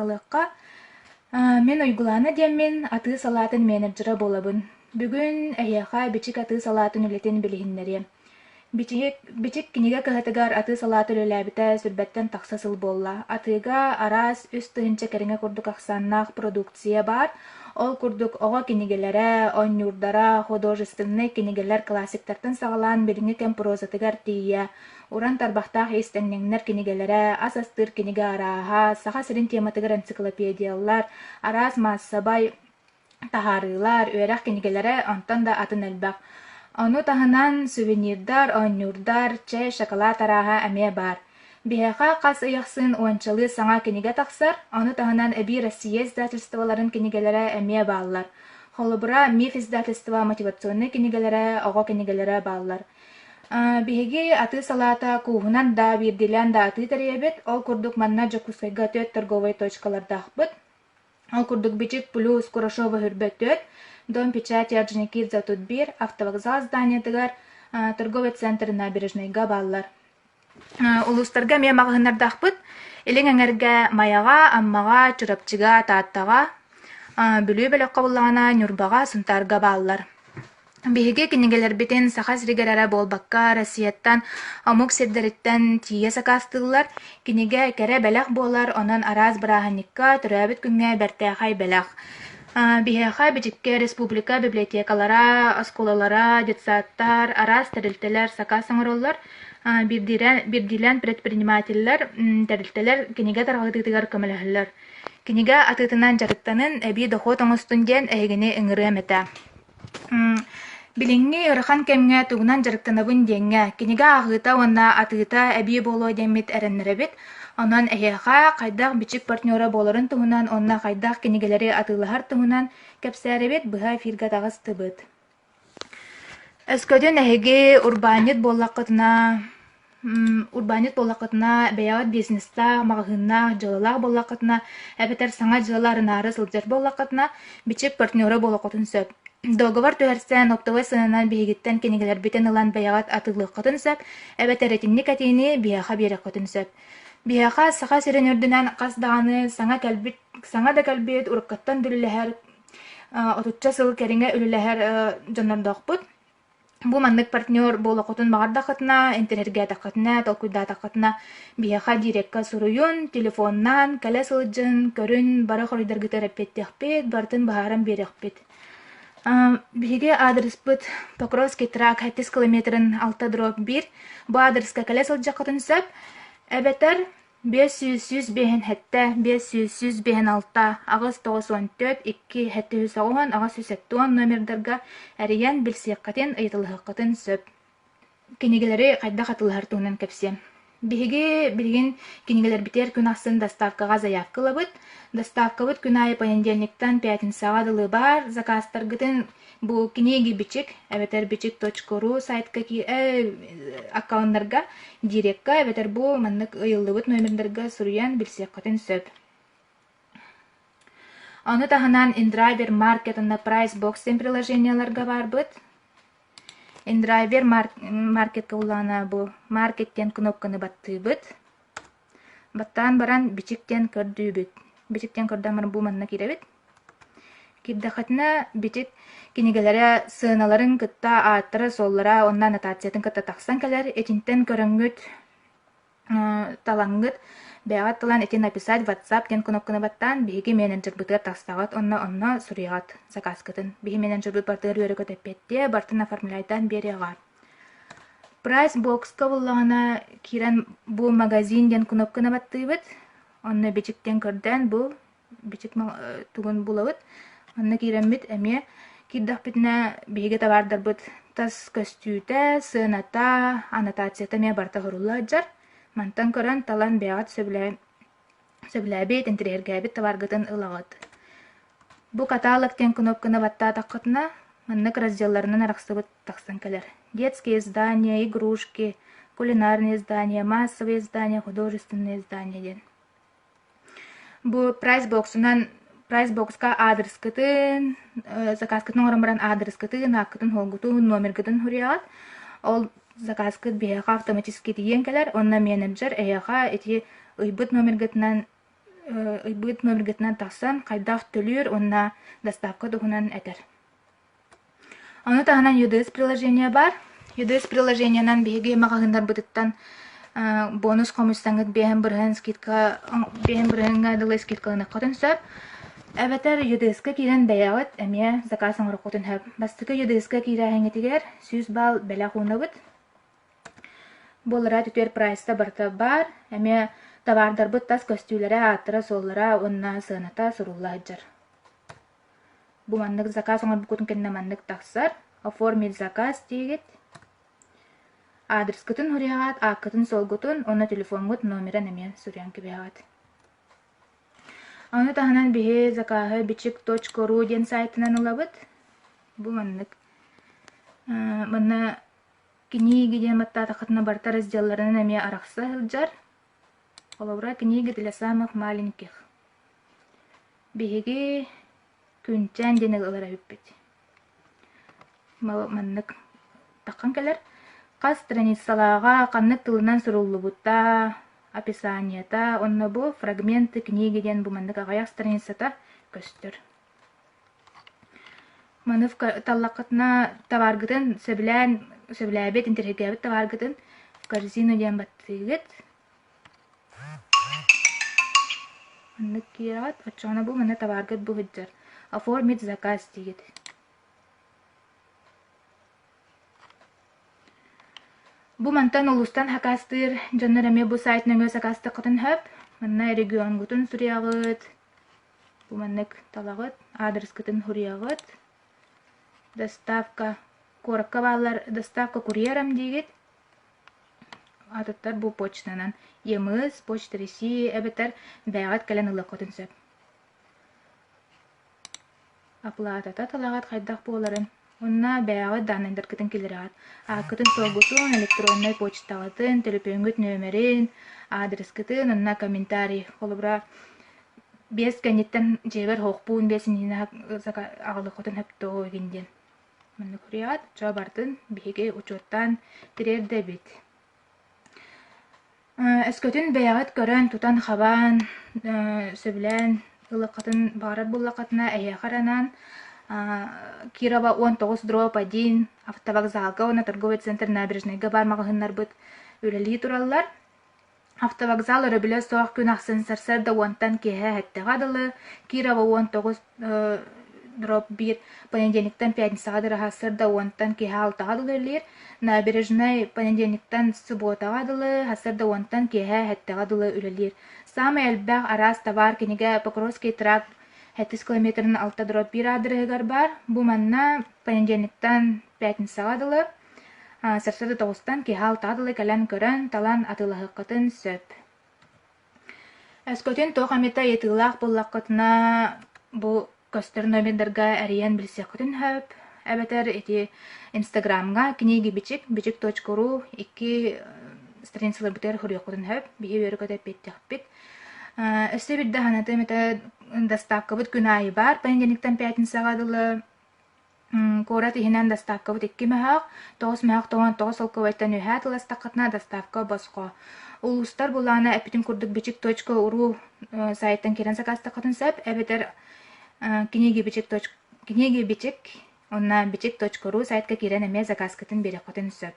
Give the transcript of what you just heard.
Ылыахха. Мин Уйгулаана диэммин, атыы салаатын менеджерэ буолабын. Бүгүн эһиэхэ Бичик атыы салаатын үлэтин билиһиннэриэм. Бичик, Бичик кинигэ кыһатыгар атыы салаата үлэлээбитэ сүрбэттэн тахса сыл буолла. Атыыга араас 3000 кэриҥэ курдук ахсааннаах продукция баар. Ол курдук оҕо кинигэлэрэ, оонньуурдара, художественнай кинигэлэр классиктартан саҕалаан билиҥҥи кэм прозатыгар тиийэ Уран тарбахтаах иистэнньэҥнэр кинигэлэрэ, ас астыыр кинигэ арааһа, Саха сирин тематыгар энциклопедиялар, араас маассабай таһаарыылар, үөрэх кинигэлэрэ онтон да атын элбэх. Ону таһынан сувенирдар, оонньуурдар, чэй, шоколад арааһа эмиэ баар. Биһиэхэ хас ый ахсын уончалыы саҥа кинигэ тахсар, ону таһынан эбии Россия издательстволарын кинигэлэрэ эмиэ бааллар. Холобура, Миф издательство мотивационнай кинигэлэрэ, оҕо кинигэлэрэ бааллар. Биһиги атыы салаата кууһунан да, биирдиилээн да атыы тэрийэбит. Ол курдук манна Дьокуускайга түөрт торговай точкалардаахпыт. Ол курдук Бичик плюс Курашова Хүрбэ 4, Дом печати Орджоникидзе 31, автовокзал зданиетыгар, торговый центр Набережнайга бааллар. Улуустарга эмиэ маҕаһыыннардаахпыт. Илиҥ эҥэргэ Майаҕа, Аммаҕа, Чурапчыга, Тааттаҕа, Бүлүү бөлөххө буллаҕына Ньурбаҕа, Сунтаарга бааллар. Биһиги кинигэлэрбитин Саха сиригэр эрэ буолбакка, Россияттан, омук сирдэриттэн тиийэ сакаастыыллар. Кинигэ кэрэ бэлэх буолар, онон араас бырааһынньыкка, төрөөбүт күҥҥэ бэртээхэй бэлэх. Биһиэхэ Бичиккэ республика библиотекалара, оскуолалара, детсадтар, араас тэрилтэлэр сакаас оҥороллор. Биирдиилээн предпринимателлэр, тэрилтэлэр кинигэ тарҕатыытыгар көмөлөһөллөр. Кинигэ атыытынан дьарыктанын, эбии дохуот оҥостун диэн эһигини ыҥырыам этэ. Билиҥҥи ыарахан кэмҥэ тугунан дьарыктанабын диэҥҥэ, кинигэ ааҕыыта уонна атыыта эбии буолуо диэммит эрэннэрэбит. Онон эһиэхэ хайдах бичик партнера буоларын туһунан уонна хайдах кинигэлэри атыылаһар туһунан кэпсээрибит быһа эфиргэ таҕыстыбыт. Өскөтүн эһиги урбаанньыт буоллаххытына Урбаанньыт буоллаххытына, бэйэҕит бизнестаах, маҕаһыыннаах, дьыалалаах буоллаххытына, эбэтэр саҥа дьыала арынаары сылдьар буоллаххытына, Бичик партнера буолуоххутун сөп. Договор түһэрсэн, оптовай сыананан биһигиттэн кинигэлэрбитин ылан бэйэҕит атыылыаххытын сөп, эбэтэр итинник этиини биһиэхэ биэриэххитин сөп. Биһиэхэ Саха сирин үрдүнэн хас даҕаны саҥа кэлбит, саҥа да кэлбит, уруккаттан да үлэлэһэр, отучча сыл кэриҥэ үлэлэһэр дьоннордоохпут. Бу маннык партнер буолуоххутун баҕардаххытына, интэриэһиргээтэххитинэ, толкуйдаатаххытына, биһиэхэ дирекка суруйун, телефоннаан кэлэ сылдьын, көрүн, бары хоруйдаргытыгар эппиэттиэхпит, барытын быһааран биэриэхпит. Биһиги аадырыспыт Покровский тракт 7 километрын 6 дробь 1. Бу аадырыска кэлэ сылдьыаххытын сөп. Эбэтэр 500 157, 500 156, 894, 2 790, 870 номердарга эрийэн билсиэххитин, ыйыталаһыаххытын сөп. Кинигэлэри хайдах атыылаһар туһунан кэпсиэм. Биһиги билигин кинигэлэрбитигэр күн ахсын доставкаҕа заявка ылабыт. Доставкабыт күн аайы понедельниктан пятницаҕа дылы баар. Заказтаргытын бу книги бичик эбэтэр бичик.ру сайтка аккауннарга дирекка эбэтэр бу маннык ыйыллыбыт номердарга суруйан билсиэххитин сөп. Ону таһынан InDriver Market уонна PriceBox диэн приложениеларга баарбыт. InDriver Market улаана бу Market диэн кнопканы баттыыбыт. Баттаан баран бичик диэн көрдүүбүт. Бичик диэн көрдөөн баран бу манна киирэбит. Киирдэххитинэ бичик кинигэлэрэ сыаналарын кытта ааттара-суоллара уонна аннотациятын кытта тахсан кэлэр. Итинтэн көрөҥҥүт талаҥҥыт бэйэҕит талан ити написать WhatsApp диэн кнопканы баттаан биһиги менеджербытыгар тахсаҕыт уонна онно суруйаҕыт заказкытын. Биһи менеджербыт барытыгар үөрэ-көтө эппиэттиэ, барытын оформляйдаан биэриэҕэ. Прайс бокска буллаҕына киирэн бу магазин диэн кнопканы баттыыбыт. Онно бичиктэн көрдөөн бу бичик тугун булабыт. Онно киирэммит эмиэ киирдэхпитинэ биһиги табаардарбыт тас көстүүтэ, сыаната, аннотацията эмиэ барыта сурулла сылдьар. Мантан көрөн талан бэйэҕит сөбүлээн сөбүлээбит, интэриэһиргээбит табааргытын ылаҕыт. Бу каталог диэн кнопканы баттаатаххытына маннык разделларынан арахсыбыт тахсан кэлэр. Детские издания, игрушки, кулинарные издания, массовые издания, художественные издания диэн. Бу прайс-боксунан прайс-бокска аадырыскытын, заказкытын оҥорон баран аадырыскытын, ааккытын-суолгутун, номергытын суруйаҕыт. Ол заказкыт биһиэхэ автоматически тиийэн кэлэр уонна менеджер эһиэхэ ити ыйбыт номергытынан ыйбыт номергытынан тахсан хайдах төлүүр уонна доставка туһунан этэр. Ону таһынан UDS приложение баар. UDS приложениенан биһиги маҕаһыыннарбытыттан бонус хомуйсаҥҥыт биэһин бырыһыан скидка биэһин бырыһыаҥҥа дылы скидкаланыаххытын сөп. Эбэтэр UDS-ка киирэн бэйэҕит эмиэ заказ оҥоруоххутун сөп. Бастакы UDS-ка киирээһиҥҥитигэр 100 балл бэлэх уунабыт. Буолара түтүөр прайста барыта баар. Эмиэ табаардарбыт тас көстүүлэрэ, ааттара-суоллара уонна сыаната сурулла сылдьар. Бу маннык заказ оҥорбуккутун кэннэ маннык тахсар. Оформить заказ диигит. Аадырыскытын суруйаҕыт, ааккытын-суолгутун уонна телефоҥҥут номерын эмиэ суруйан кэбиһэҕит. Ону таһынан биһи закаһы бичик.ру диэн сайтынан ылабыт. Бу маннык. Манна книги диэн баттаатаххытына барыта разделларынан эмиэ арахса сылдьар. Холобура, книги для самых маленьких. Биһиги Күнчээн диэн ылар эбиппит. Маннык таххан кэлэр. Хас страницалааҕа, ханнык тылынан суруллубута, описаниета, онно бу фрагменты книги диэн бу маннык аҕыйах страницата көстөр. Маны таллаххытына табааргытын сөбүлээн, сөбүлээбит, интэриэһиргээбит табааргытын в корзину диэн баттыыгыт. Маннык киирэҕит, оччоҕуна бу манна табааргыт бу сылдьар. Оформить заказ диигит. Бу мантан улуустан сакаастыыр дьоннор эмиэ бу сайт нөҥүө сакаастыаххытын сөп. Манна региоҥҥутун суруйаҕыт, бу маннык талаҕыт, аадырыскытын суруйаҕыт. Доставка куоракка бааллар доставка курьером диигит. Атыттар бу почтанан ЕМС, Почта России эбэтэр бэйэҕит кэлэн ылыаххытын сөп. Оплатата талаҕыт хайдах буоларын уонна бэйэҕит дааннайдаргытын киллэрэҕит. Ааккытын-суолгутун, электроннай почтаҕытын, төлөпүөҥҥүт нүөмэрин, аадырыскытын уонна комментарий. Холобура, биэс кэнниттэн дьиэбэр оһохпун биэс иннинэ аҕалыаххытын сөп дуо игин диэн. Маннык суруйаҕыт, чоо бардын, биһиги учуоттаан тириэрдэбит. Өскөтүн бэйэҕит көрөн, тутан-хабан, сөбүлээн ылыаххытын баҕарар буоллаххытына, эһиэхэ эрэ анаан Кирова 19 дробь 1 автовокзалга уонна торговый центр Набережнайга баар маҕаһыыннарбыт үлэлии тураллар. Автовокзал өрөбүлэ суох күн ахсын сарсыарда уонтан киэһэ сэттэҕэ дылы, Кирова 19 дробь биир понедельниктан пятницаҕа дылы сарсыарда уонтан киэһэ алтаҕа дылы үлэлиир, Набережнай понедельниктан субуотаҕа дылы сарсыарда уонтан киэһэ сэттэҕэ дылы үлэлиир. Саамай элбэх араас табаар кинигэ Покровский тракт сэттис километрын алта дробь биир аадырыһыгар баар. Бу манна понедельниктан пятницаҕа дылы Сарсыарда тоҕустан киэһэ алтаҕа дылы кэлэн көрөн, талан атыылаһыаххытын сөп. Өскөтүн туох эмитэ ыйытыылаах буоллаххытына, бу көстөр номердарга эрийэн билсиэххитин сөп, эбэтэр ити Инстаграмҥа книги бичик, бичик.ру икки страницаларбытыгар суруйуоххутун сөп, биһи үөрэ-көтө эппиэттэхпит. Өссө биирдэ санатыам этэ, доставкабыт күн аайы баар, понедельниктан пятницаҕа дылы Куорат иһинэн доставкабыт икки мөһөөх, тоҕус мөһөөх тоҕон тоҕус солкуобайтан үөһээ тылластаххытына доставка босхо. Улуустар былаана эппитим курдук бичик.ру сайтан киирэн сакаастаххытын сөп, эбэтэр книги бичик книги бичик уонна бичик.ру сайтка киирэн эмиэ заказкытын биэриэххитин сөп.